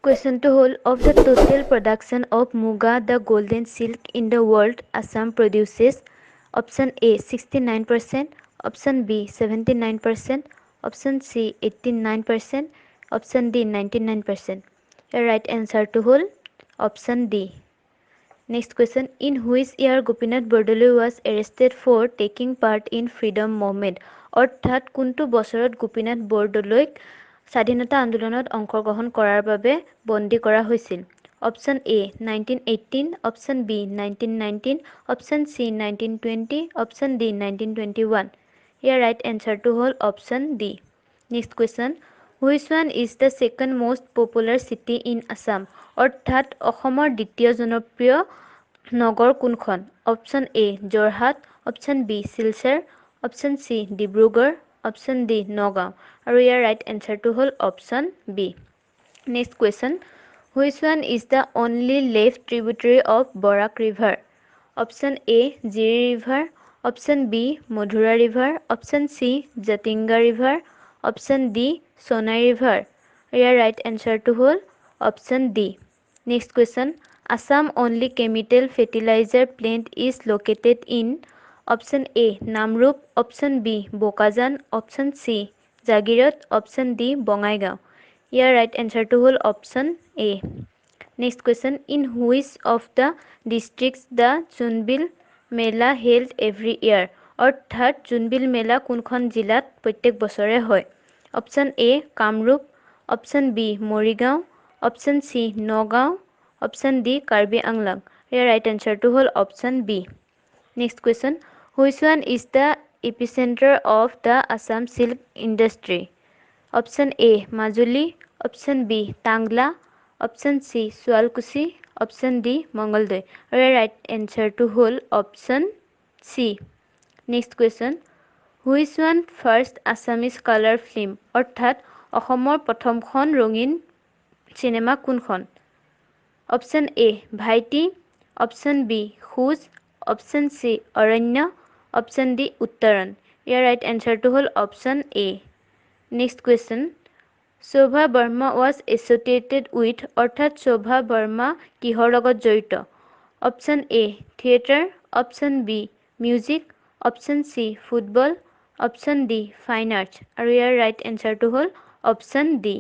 কুৱেশ্যনটো হ'ল, of the total production of muga, the golden silk, in the world, Assam produces option A, 69%, option B, 79%, option C, 89%, option D, 99%. Year right এনচাৰটো হ'ল option D. Next question, in which year Gopinath Bordoloi was arrested for taking part in freedom movement? অৰ্থাৎ কোনটো বছৰত গোপীনাথ বৰদলৈক স্বাধীনতা আন্দোলনত অংশগ্ৰহণ কৰাৰ বাবে বন্দী কৰা হৈছিল? Option A, 1918, option B, 1919, option C, 1920, option D, 1921. Year right এনচাৰটো হ'ল option D. Next question, which one is the second most popular city in Assam? অৰ্থাৎ অসমৰ দ্বিতীয় জনপ্ৰিয় নগৰ কোনখন? Option A, Jorhat, option B, Silchar, option C, Dibrugarh, option D, Nagaon. আৰু ইয়াৰ right এনচাৰটো হ'ল option B. Next question, which one is the only left tributary of Barak river? Option A, Jiri river, option B, Madhura river, option C, Jatinga river, option D, Sonai river. Year right এনচাৰটো হ'ল option D. Next question, Assam only chemical fertilizer plant is located in option A, Namrup, option B, Bokajan, option C, Jagiroad, option D, Bongaigaon. Year right এনচাৰটো হ'ল option A. Next question, in which of the districts the Jonbeel Mela held every year? অৰ্থাৎ জোনবিল মেলা কোনখন জিলাত প্ৰত্যেক বছৰে হয়? Option A, Kamrup, option B, Morigaon, option C, Nagaon, option D, Karbi Anglong. Year right এনচাৰটো হ'ল option B. Next question, which one is the epicentre of the Assam silk industry? Option A, Majuli, option B, Tangla, option C, Sualkuchi, option D, Mangaldai. আৰু ইয়াৰ right এনচাৰটো হ'ল option C. Next question, which one first Assamese colour film? অৰ্থাৎ অসমৰ প্ৰথমখন ৰঙীন cinema কোনখন? Option A, Bhaiti, option B, Khoj, option C, Aranya, option D, Uttaran. Year right এনচাৰটো হ'ল option A. Next question, Shobha Varma was associated with? অৰ্থাৎ শোভা বৰ্মা কিহৰ লগত জড়িত? Option A, theatre, option B, music, option C, football, option D, fine arts. আৰু ইয়াৰ right এনচাৰটো হ'ল option D.